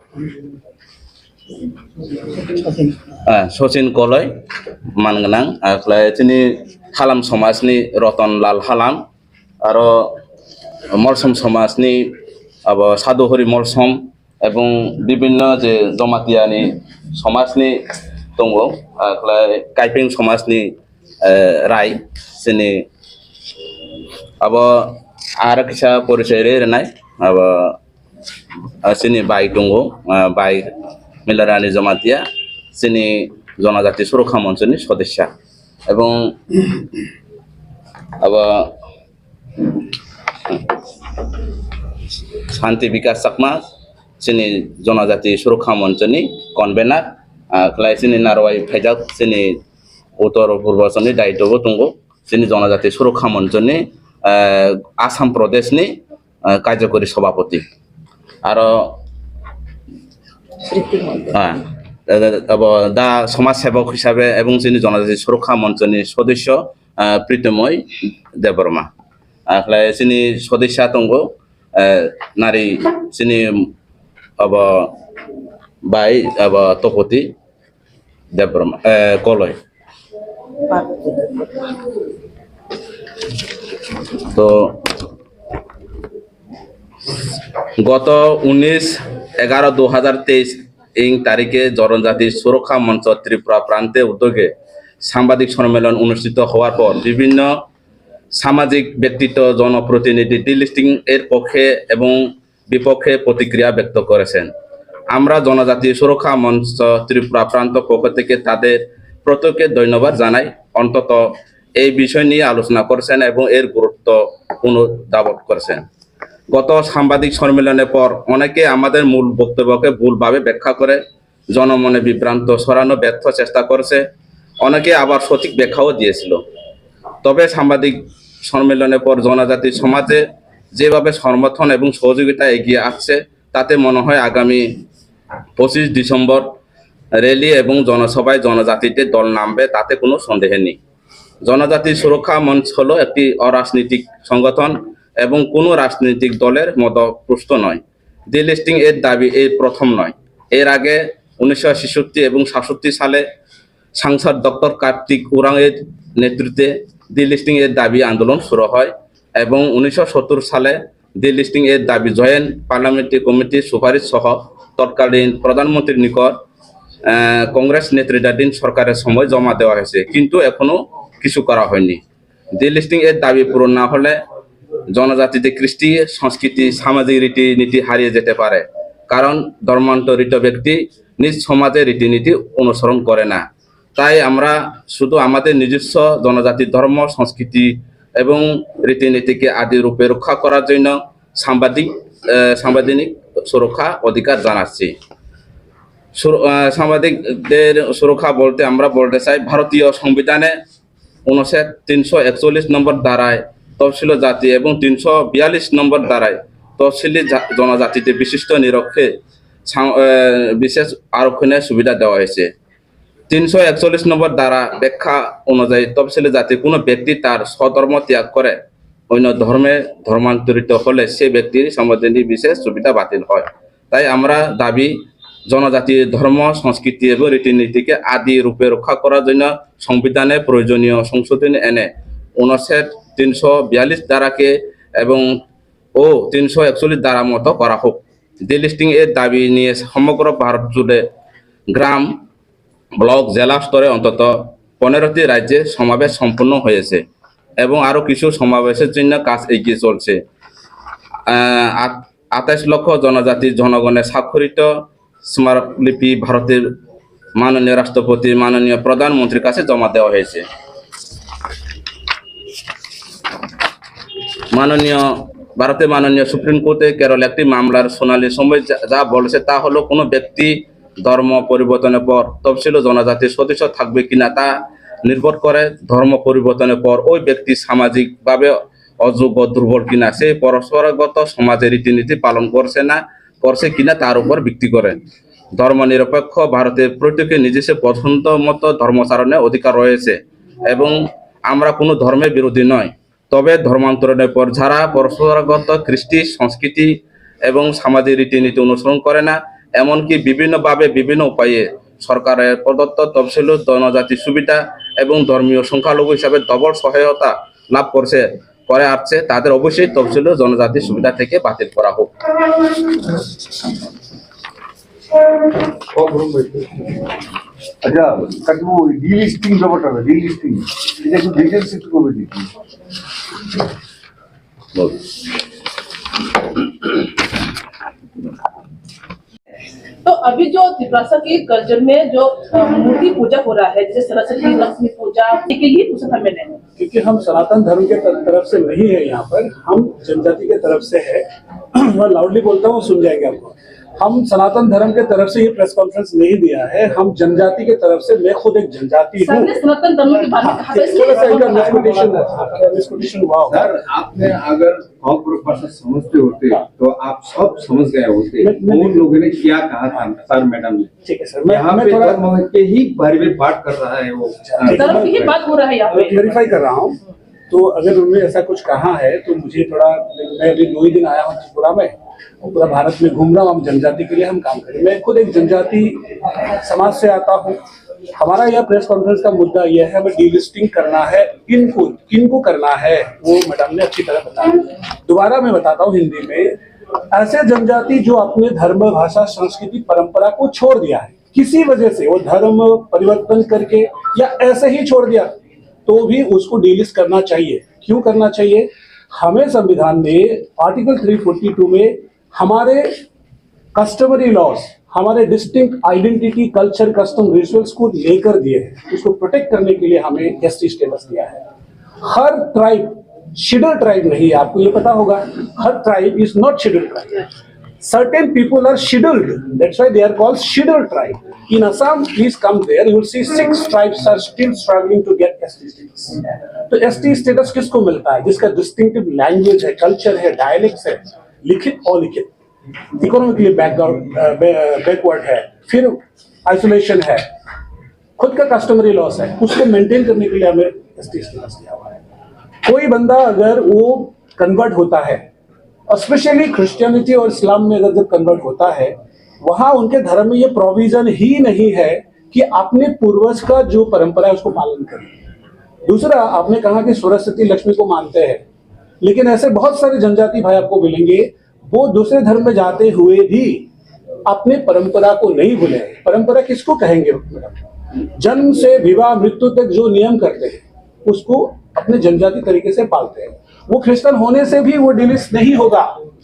ah, Sachin Koloi man gwnang, ah, khlai chini Halam somajni Roton Lal Halam, aro Molsom somajni abo Sadhu Hori Molsom, ebong bibhinno je Jamatia ni somajni tongo, ah, khlai Kaipeng somajni, eh, Rai, chini abo aro kisa porichoi rwi rwnai, abo ah, chini bai tongo, ah, bai Milarani Jamatia, chini Jonojati Surokha Monchoni sodosya, ebong abo Santi Bikas Chakma, chini Jonojati Surokha Monchoni convener, ah, khlai chini narwai phaijak chini Uttor Purbanchal ni daityo bo tongo, chini Jonojati Surokha Monchoni, ah, Assam Pradesh ni, ah, Karjakori Sabhapati. Aro, ah, abo da Samaj Sebok hisabe ebong chini Jonojati Surokha Monchoni sodosyo, ah, Pritomoi Debbarma. Ah, khlai chini sodosya tongo, eh, nari chini abo bai abo Topoti Debbarma, eh, Koloi. To গত উনিশ এগারো দুই হাজার তেইশ ইং তারিখে জনজাতি সুরক্ষা মঞ্চ ত্রিপুরা প্রান্তে উদ্যোগে সাংবাদিক সম্মেলন অনুষ্ঠিত হওয়ার পর বিভিন্ন সামাজিক ব্যক্তিত্ব, জনপ্রতিনিধি ডিলিস্টিং এর পক্ষে এবং বিপক্ষে প্রতিক্রিয়া ব্যক্ত করেছেন। আমরা জনজাতি সুরক্ষা মঞ্চ ত্রিপুরা প্রান্ত পক্ষ থেকে তাদের প্রত্যেককে ধন্যবাদ জানাই। অন্তত এই বিষয় নিয়ে আলোচনা করেছেন এবং এর গুরুত্ব পুনরুদ্ধাবন করেছেন। গত সাংবাদিক সম্মেলনের পর অনেকে আমাদের মূল বক্তব্যকে ভুলভাবে ব্যাখ্যা করে জনমনে বিভ্রান্ত ছড়ানো ব্যর্থ চেষ্টা করেছে, অনেকে আবার সঠিক ব্যাখ্যাও দিয়েছিল। তবে সাংবাদিক সম্মেলনের পর জনজাতি সমাজে যেভাবে সমর্থন এবং সহযোগিতা এগিয়ে আসছে, তাতে মনে হয় আগামী পঁচিশ ডিসেম্বর র‍্যালি এবং জনসভায় জনজাতিদের দল নামবে, তাতে কোনো সন্দেহ নেই। জনজাতি সুরক্ষা মঞ্চ হলো একটি অরাজনৈতিক সংগঠন এবং কোনো রাজনৈতিক দলের মদতপুষ্ট নয়। ডিলিস্টিং এর দাবি এই প্রথম নয়। এর আগে উনিশশো ছেষট্টি এবং সাতষট্টি সালে সাংসদ ডক্টর কার্তিক উরাং এর নেতৃত্বে ডিলিস্টিং এর দাবি আন্দোলন শুরু হয় এবং উনিশশো সত্তর সালে ডিলিস্টিং এর দাবি জয়েন্ট পার্লামেন্টারি কমিটির সুপারিশ সহ তৎকালীন প্রধানমন্ত্রীর নিকট, আহ, কংগ্রেস নেতৃত্বাধীন সরকারের সময় জমা দেওয়া হয়েছে, কিন্তু এখনো কিছু করা হয়নি। ডিলিস্টিং এর দাবি পূরণ না হলে জনজাতিদের কৃষ্টি, সংস্কৃতি, সামাজিক রীতিনীতি হারিয়ে যেতে পারে, কারণ ধর্মান্তরিত ব্যক্তি নিজ সমাজে রীতিনীতি অনুসরণ করে না। তাই আমরা শুধু আমাদের নিজস্ব জনজাতির ধর্ম, সংস্কৃতি এবং রীতিনীতিকে আদি রূপে রক্ষা করার জন্য সাংবাদিক, আহ, সাংবিধানিক সুরক্ষা অধিকার জানাচ্ছি। সুর-, আহ, সাংবাদিকদের সুরক্ষা বলতে আমরা বলতে চাই, ভারতীয় সংবিধানে অনুচ্ছেদ তিনশো একচল্লিশ নম্বর ধারায় তফসিলি জাতি এবং তিনশো বিয়াল্লিশ নম্বর ধারায় তফসিলি জা-, জনজাতিতে বিশিষ্ট নিরক্ষে সাং-, আহ, বিশেষ আরক্ষণের সুবিধা দেওয়া হয়েছে। তিনশো একচল্লিশ নম্বর ধারা ব্যাখ্যা অনুযায়ী তফসিলি জাতির কোনো ব্যক্তি তার স্বধর্ম ত্যাগ করে অন্য ধর্মে ধর্মান্তরিত হলে সে ব্যক্তির সাংবিধানিক বিশেষ সুবিধা বাতিল হয়। তাই আমরা দাবি, জনজাতির ধর্ম, সংস্কৃতি এবং রীতিনীতিকে আদি রূপে রক্ষা করার জন্য সংবিধানে প্রয়োজনীয় সংশোধনী এনে অনুচ্ছেদ তিনশো বিয়াল্লিশ ধারাকে এবং ও তিনশো একচল্লিশ ধারা মতো করা হোক। ডিলিস্টিং এর দাবি নিয়ে সমগ্র ভারত জুড়ে গ্রাম, ব্লক, জেলা স্তরে অন্তত পনেরোটি রাজ্যে সমাবেশ সম্পন্ন হয়েছে এবং আরও কিছু সমাবেশের জন্য কাজ এগিয়ে চলছে। আহ, আট-, আঠাশ লক্ষ জনজাতি জনগণের স্বাক্ষরিত স্মারকলিপি ভারতের মাননীয় রাষ্ট্রপতি, মাননীয় প্রধানমন্ত্রীর কাছে জমা দেওয়া হয়েছে। মাননীয়, ভারতের মাননীয় সুপ্রিম কোর্টে কেরল একটি মামলার শুনানির সময় যা, যা বলেছে তা হলো কোনো ব্যক্তি ধর্ম পরিবর্তনের পর তফসিলি জনজাতির সদস্য থাকবে কিনা তা নির্ভর করে ধর্ম পরিবর্তনের পর ওই ব্যক্তি সামাজিকভাবে অযোগ্য, দুর্বল কিনা, সে পরম্পরাগত সমাজের রীতিনীতি পালন করছে না, করছে কিনা তার উপর ভিত্তি করে। ধর্মনিরপেক্ষ ভারতের প্রত্যেকে নিজস্ব পছন্দ মতো ধর্মাচরণের অধিকার রয়েছে এবং আমরা কোনো ধর্মের বিরোধী নয়। তবে ধর্মান্তরণের পর যারা পরম্পরাগত কৃষ্টি, সংস্কৃতি এবং সামাজিক রীতিনীতি অনুসরণ করে না, এমনকি বিভিন্নভাবে বিভিন্ন উপায়ে সরকারের প্রদত্ত তফসিলি জনজাতি সুবিধা এবং ধর্মীয় সংখ্যালঘু হিসাবে ডবল সহায়তা লাভ করছে, করে আসছে, তাদের অবশ্যই তফসিলি জনজাতি সুবিধা থেকে বাতিল করা হোক। আচ্ছা, কাকু, ওই ডিলিস্টিং ব্যাপারটা না, ডিলিস্টিং, এটা একটু ডিটেলস একটু করে দিন। বল। अभी जो तिपरासा की कल्चर में जो अ, मूर्ति पूजा हो रहा है, जैसे सरस्वती, लक्ष्मी पूजा, ठीक है, ये पूछा था मैंने। क्योंकि हम सनातन धर्म के तर-, तरफ से नहीं है यहाँ पर, हम जनजाति के तरफ से है। मैं लाउडली बोलता हूँ, सुन जाएंगे आपको। हम सनातन धर्म के तरफ से ये प्रेस कॉन्फ्रेंस नहीं दिया है, हम जनजाति के तरफ से, मैं खुद एक जनजाति हूँ। सनातन धर्म के बारे में हाँ, कहा था, थोड़ा सा इनका मिसकोटेशन, मिसकोटेशन हुआ होगा। सर, आपने अगर कॉकरोच भाषा समझते होते तो आप सब समझ गए होते। मैं, मैं उन लोगों ने क्या कहा था सर मैडम ने? ठीक है सर, मैं, यहाँ मैं पे थोड़ा धर्म के ही बारे में बात कर रहा है वो। ठीक है, धर्म की ही बात हो रहा है यहाँ पे। क्लेरिफाई कर रहा हूँ। तो अगर उन्होंने ऐसा कुछ कहा है तो मुझे थोड़ा, मैं अभी दो ही दिन आया हूँ त्रिपुरा में, और पूरा भारत में घूम रहा हूँ। हम जनजाति के लिए हम काम करें। मैं खुद एक जनजाति समाज से आता हूँ। हमारा यह प्रेस कॉन्फ्रेंस का मुद्दा यह है, हमें डीलिस्टिंग करना है। किनको किनको करना है, वो मैडम ने अच्छी तरह बताया। दोबारा मैं बताता हूँ हिंदी में, ऐसे जनजाति जो अपने धर्म, भाषा, संस्कृति, परंपरा को छोड़ दिया है किसी वजह से, वो धर्म परिवर्तन करके या ऐसे ही छोड़ दिया, तो भी उसको डीलिस्ट करना चाहिए। क्यों करना चाहिए? हमें संविधान ने आर्टिकल थ्री फोर्टी टू में हमारे कस्टमरी लॉज, हमारे distinct identity, culture, custom, rituals को लेकर दिए हैं, उसको प्रोटेक्ट करने के लिए हमें एसटी स्टेटस दिया है। हर ट्राइब शेड्यूल ट्राइब नहीं है, आपको ये पता होगा। हर tribe is not scheduled tribe. Certain people are scheduled, that's why they are called scheduled tribe. In Assam, please come there, you will see six tribes are still struggling to get S T status. तो ST status किसको मिलता है? जिसका distinctive language है, कल्चर है, डायलेक्ट्स है, लिखित अलिखित, इकोनॉमिकली बैकवर्ड है, फिर आइसोलेशन है, खुद का कस्टमरी लॉज है, उसको मेंटेन करने के लिए हमें एसटी स्टेटस दिया हुआ है। कोई बंदा अगर वो कन्वर्ट होता है, स्पेशली क्रिश्चियनिटी और इस्लाम में अगर जब कन्वर्ट होता है, वहाँ उनके धर्म में ये प्रोविजन ही नहीं है कि अपने पूर्वज का जो परंपरा है उसको पालन करें। दूसरा, आपने कहा कि सरस्वती लक्ष्मी को मानते हैं, लेकिन ऐसे बहुत सारे जनजाति भाई आपको मिलेंगे, वो दूसरे धर्म में जाते हुए भी अपने परंपरा को नहीं भूले। परंपरा किसको कहेंगे मैडम? जन्म से विवाह मृत्यु तक जो नियम करते हैं, उसको अपने जनजाति तरीके से पालते हैं। वो क्रिश्चियन होने से भी वो डिलीस नहीं होगा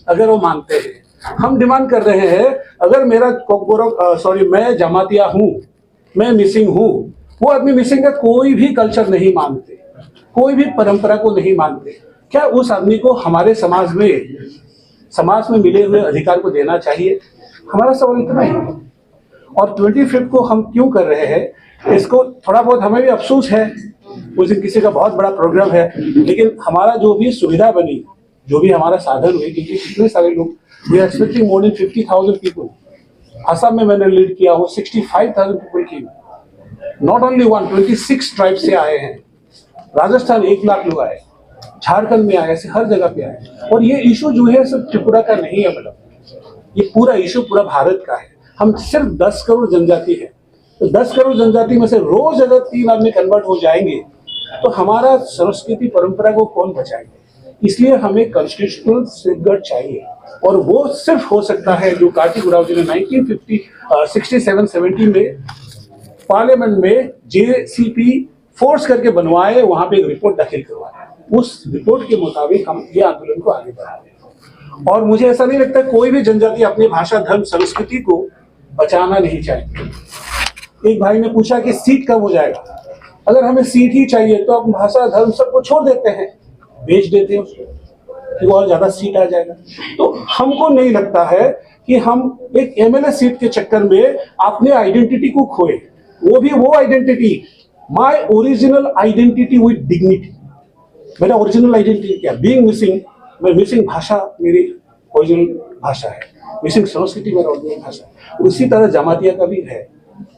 अगर वो मानते हैं। हम डिमांड कर रहे हैं, अगर मेरा कोकबोरो, अ, सॉरी, मैं जमातिया हूँ, मैं मिसिंग हूँ, वो आदमी मिसिंग का कोई भी कल्चर नहीं मानते, कोई भी परंपरा को नहीं मानते, क्या उस आदमी को हमारे समाज में, समाज में मिले हुए अधिकार को देना चाहिए? हमारा सवाल इतना ही है। और ट्वेंटी फिफ्थ को हम क्यों कर रहे हैं, इसको थोड़ा बहुत हमें भी अफसोस है। उस दिन किसी का बहुत बड़ा प्रोग्राम है, लेकिन हमारा जो भी सुविधा बनी, जो भी हमारा साधन हुई, क्योंकि कितने सारे लोग, we are expecting more than fifty thousand people. Assam में मैंने लीड किया हूँ, सिक्सटी फाइव थाउजेंड पीपल की, not only one, twenty six tribe से आए हैं। राजस्थान एक लाख लोग आए, झारखंड में आए, ऐसे हर जगह पे आए। और ये इशू जो है सिर्फ त्रिपुरा का नहीं है मैडम, ये पूरा इशू पूरा भारत का है। हम सिर्फ दस करोड़ जनजाति है, तो दस करोड़ जनजाति में से रोज अगर तीन आदमी कन्वर्ट हो जाएंगे तो हमारा संस्कृति परंपरा को कौन बचाएंगे? इसलिए हमें कॉन्स्टिट्यूशनल सेफगार्ड चाहिए, और वो सिर्फ हो सकता है जो कार्तिक उरांव जी ने nineteen fifty, sixty seven seventy में पार्लियामेंट में जेसीपी फोर्स करके बनवाए, वहां पे एक रिपोर्ट दाखिल करवाए। उस रिपोर्ट के मुताबिक हम ये आंदोलन को आगे बढ़ा रहे हैं। और मुझे ऐसा नहीं लगता कोई भी जनजाति अपनी भाषा, धर्म, संस्कृति को बचाना नहीं चाहिए। एक भाई ने पूछा कि सीट कब हो जाएगा। अगर हमें सीट ही चाहिए तो हम भाषा, धर्म, सबको छोड़ देते हैं, बेच देते हैं उसको, कि वो और ज्यादा सीट आ जाएगा। तो हमको नहीं लगता है कि हम एक एमएलए सीट के चक्कर में अपने आइडेंटिटी को खोए, वो भी वो identity, my original identity with dignity। मेरा ओरिजिनल आइडेंटिटी क्या? बीइंग मिसिंग, मैं मिसिंग भाषा मेरी ओरिजिनल भाषा है, मिसिंग संस्कृति मेरा ओरिजिनल भाषा है। उसी तरह जमातिया का भी है।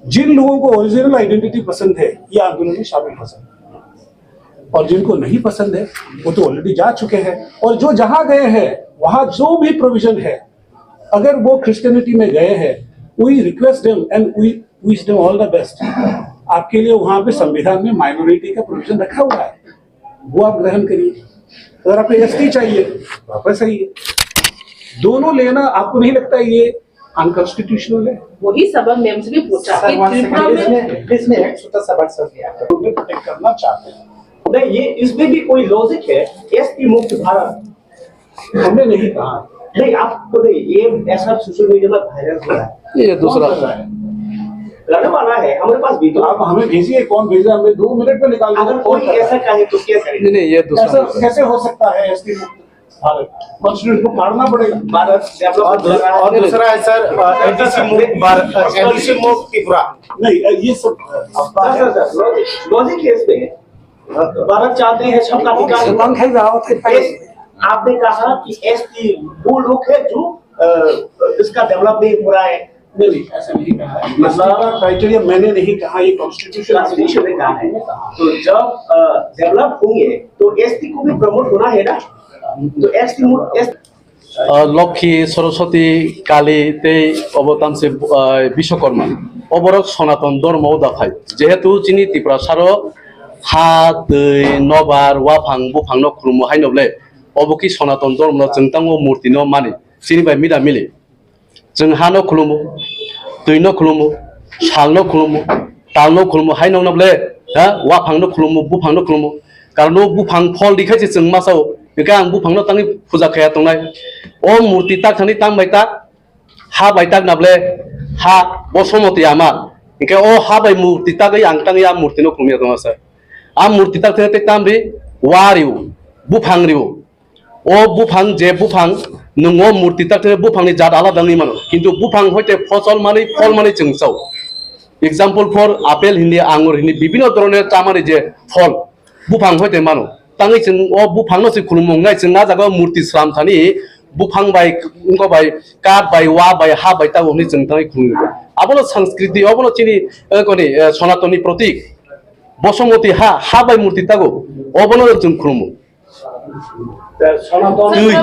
जिन लोगों को ओरिजिनल आइडेंटिटी पसंद है, ये आंदोलन में शामिल हो सकते हैं, और जिनको नहीं पसंद है, वो तो ऑलरेडी जा चुके हैं। और जो जहां गए हैं, वहां जो भी प्रोविजन है, अगर वो क्रिश्चियनिटी में गए हैं, we request them and we wish them all the best। आपके लिए वहां पे संविधान में माइनॉरिटी का प्रोविजन रखा हुआ है, वो आप ग्रहण करिए। अगर आपको एसटी चाहिए, वापस आइए। दोनों लेना, आपको नहीं लगता ये अनकॉन्स्टिट्यूशनल है? वही सवाल मैम से भी पूछा कि त्रिपुरा में प्लीज, मैं एक छोटा सा बात समझिए, आप प्रोटेक्ट करना चाहते हैं। नहीं, ये इसमें भी कोई लॉजिक है? एसटी मुक्त भारत। हमने नहीं कहा। नहीं, आपको नहीं, ये ऐसा सोशल मीडिया में वायरल हो रहा है। ये दूसरा। कौन कर रहा है? रहने वाला है, हमारे पास भी तो। आप हमें भेजिए, कौन भेज रहा है, हमें दो मिनट में निकाल के अगर कौन कोई कर रहा है? ऐसा कहे तो क्या करें? नहीं, नहीं, ये दूसरा ऐसा मुद्दा है। कैसे हो सकता है एसटी मुक्त भारत? कॉन्स्टिट्यूशन को फाड़ना पड़ेगा। भारत डेवलप और हो रहा है। और दूसरा है सर, अ, एनडीसी मुक्त भारत, अ, एनडीसी मुक्त त्रिपुरा। नहीं, अ, ये सब अफवाह है। Sir, sir, sir, logic, logic है इसमें। भारत चाहते हैं सबका विकास हो। एस-, आपने कहा कि एसटी वो लोग है जो, अ, इसका डेवलप नहीं हो रहा है। नहीं, नहीं, ऐसा नहीं कहा है। मतलब एसटी का क्राइटेरिया मैंने नहीं कहा, ये कॉन्स्टिट्यूशन में कॉन्स्टिट्यूशन में कहा है। तो जब, अ, डेवलप होंगे तो एसटी को भी प्रमोट होना है ना, तो एसटी मो-, S- Ah, Lokhi, Saraswati, Kali tei obo tamse, ah, Biswakarma. Oborok Sonaton dhormo o da phai. Jehetu chini Tiprasaro ha, twi, nobar, waphang, buphangno khulumo haino ble, obo ki Sonaton dhormo no chwng tango murti no mani. Chini bai mida mili. Chwng hano khulumo, twino khulumo, salno khulumo, talno khulumo, hai nokno ble, ha, waphangno khulumo, buphangno khulumo. Karon o buphang phol di khai se chwng ma sao. Hingke ang buphangno tangwi puja khaya tongnai. O murti tak thani tang bai tak, ha bai tak na ble, ha bo somoti ama. Hingke o ha bai murti tagwi ang tangwi a murtino khulumya tongma se. A murti tak thani tei tam ri, wa rio, buphang rio. O buphang je buphang, nwng o murti tak thani buphangni jat alada wngwi mano. Kintu buphang hoite phosol manwi, phol manwi chwng sao. Example for apple hindi, angur hindi, bibhinno dhoroner chamani je phol, buphang hoite mano. Tangwi chwng o buphangno se khulumung nai, chwng a jaga o murti sram thani buphang bai, wngkha bai, kath bai, wa bai, ha bai, tabuk hwnwi chwng tangwi khulumung. Abono sanskriti, obono chini, eh, koni, eh, Sonatonni protik. Bosomoti ha, ha bai murti tago, obono chwng khulumung. Sonaton, Twi.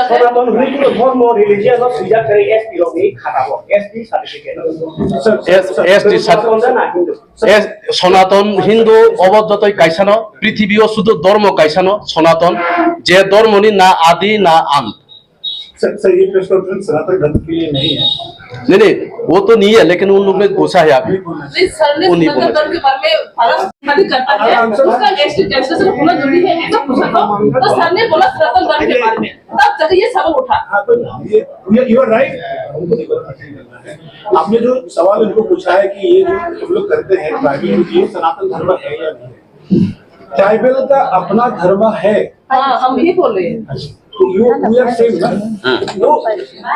Sonaton hwnwi kuno dhormo, religion no swijak khe S T rokni khata bo, S T certificate. Sir, S-, sir, S T sir, cert-, Sonaton na Hindu. Sir, S-, Sonaton Hindu obo jotoi kaisano, prithibio sudu dhormo kaisano, Sonaton, je dhormoni na adi na ant. Sir, sir, ये press conference सनातन धर्म के लिए नहीं है। नहीं, नहीं, वो तो नहीं है, लेकिन उन लोग ने पूछा है अभी। नहीं, सर ने वो नहीं बोला। सनातन धर्म के बारे में फर्क खाली करता है, हाँ, सर। उसका नेक्स्ट जनरेशन होना जरूरी है, ऐसा पूछा था। तो सर ने बोला सनातन धर्म के बारे में, तब जब ये सवाल उठा। हाँ, तो ये, ये, you are right। हमको नहीं बोला, नहीं करना है। आपने जो सवाल उनको पूछा है कि ये जो हम लोग करते हैं, ट्राइबल, ये सनातन धर्म है या नहीं है? ट्राइबल का अपना धर्म है। हाँ, हम यही बोल रहे हैं। अच्छा, तो you, we are same ना? हाँ। No,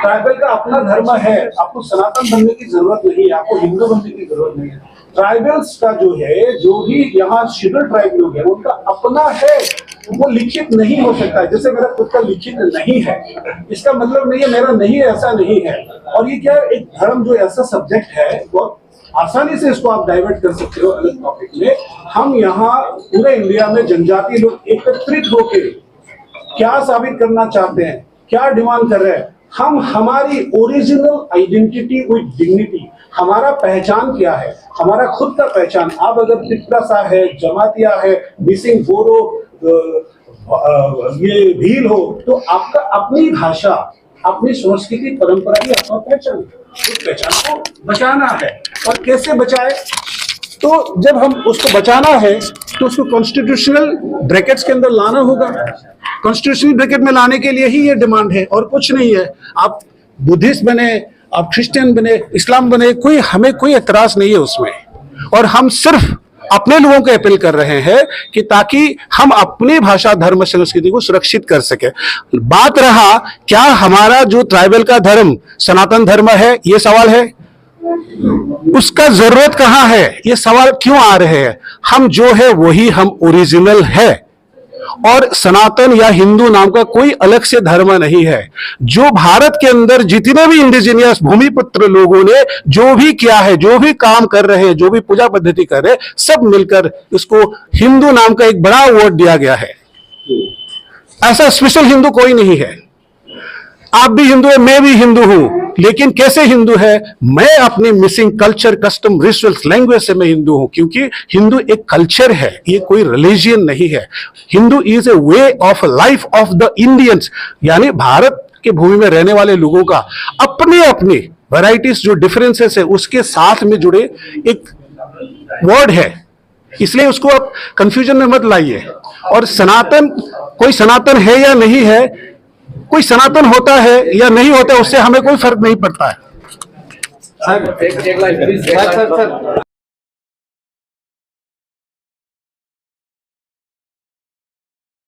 ट्राइबल का अपना धर्म है, आपको सनातन बनने की जरूरत नहीं है, आपको हिंदू बनने की जरूरत नहीं है। ट्राइबल्स का जो है, जो भी यहाँ शेड्यूल ट्राइब लोग हैं, उनका अपना है, वो लिखित नहीं हो सकता है। जैसे मेरा खुद का लिखित नहीं है, इसका मतलब नहीं है मेरा नहीं है, ऐसा नहीं है। और ये क्या, एक धर्म जो ऐसा सब्जेक्ट है, बहुत आसानी से इसको आप डाइवर्ट कर सकते हो अलग टॉपिक में। हम यहाँ पूरे इंडिया में जनजाति लोग एकत्रित होके क्या साबित करना चाहते हैं, क्या डिमांड कर रहे हैं? हम हमारी ओरिजिनल आइडेंटिटी विद डिग्निटी, हमारा पहचान क्या है, हमारा खुद का पहचान। आप अगर तिपरासा है, जमातिया है, मिसिंग बोरो, अ, अ, ये भील हो, तो आपका अपनी भाषा, अपनी संस्कृति, परंपरा ही आपका पहचान है। उस पहचान को बचाना है। और कैसे बचाए? तो जब हम उसको बचाना है, तो उसको कॉन्स्टिट्यूशनल ब्रैकेट्स के अंदर लाना होगा। कॉन्स्टिट्यूशनल ब्रैकेट में लाने के लिए ही ये डिमांड है और कुछ नहीं है। आप बुद्धिस्ट बने, आप क्रिश्चियन बने, इस्लाम बने, कोई, हमें कोई एतराज नहीं है उसमें। और हम सिर्फ अपने लोगों को अपील कर रहे हैं कि ताकि हम अपनी भाषा, धर्म, संस्कृति को सुरक्षित कर सके। बात रहा, क्या हमारा जो ट्राइबल का धर्म सनातन धर्म है, ये सवाल है, उसका जरूरत कहाँ है, ये सवाल क्यों आ रहे हैं? हम जो है वही हम ओरिजिनल है। और सनातन या हिंदू नाम का कोई अलग से धर्म नहीं है। जो भारत के अंदर जितने भी इंडिजिनियस भूमिपुत्र लोगों ने जो भी किया है, जो भी काम कर रहे हैं, जो भी पूजा पद्धति कर रहे हैं, सब मिलकर इसको हिंदू नाम का एक बड़ा अवार्ड दिया गया है। ऐसा स्पेशल हिंदू कोई नहीं है। आप भी हिंदू है, मैं भी हिंदू हूँ, लेकिन कैसे हिंदू है? मैं अपने missing culture, custom, rituals, language से मैं हिंदू हूँ, क्योंकि हिंदू एक कल्चर है, ये कोई रिलीजन नहीं है। Hindu is a way of life of the Indians, यानी भारत के भूमि में रहने वाले लोगों का अपने अपने वैराइटीज, जो डिफरेंसेस है, उसके साथ में जुड़े एक वर्ड है। इसलिए उसको आप कंफ्यूजन में मत लाइए। और सनातन, कोई सनातन है या नहीं है, कोई सनातन होता है या नहीं होता, उससे हमें कोई फर्क नहीं पड़ता है। Sir, sir, sir, sir.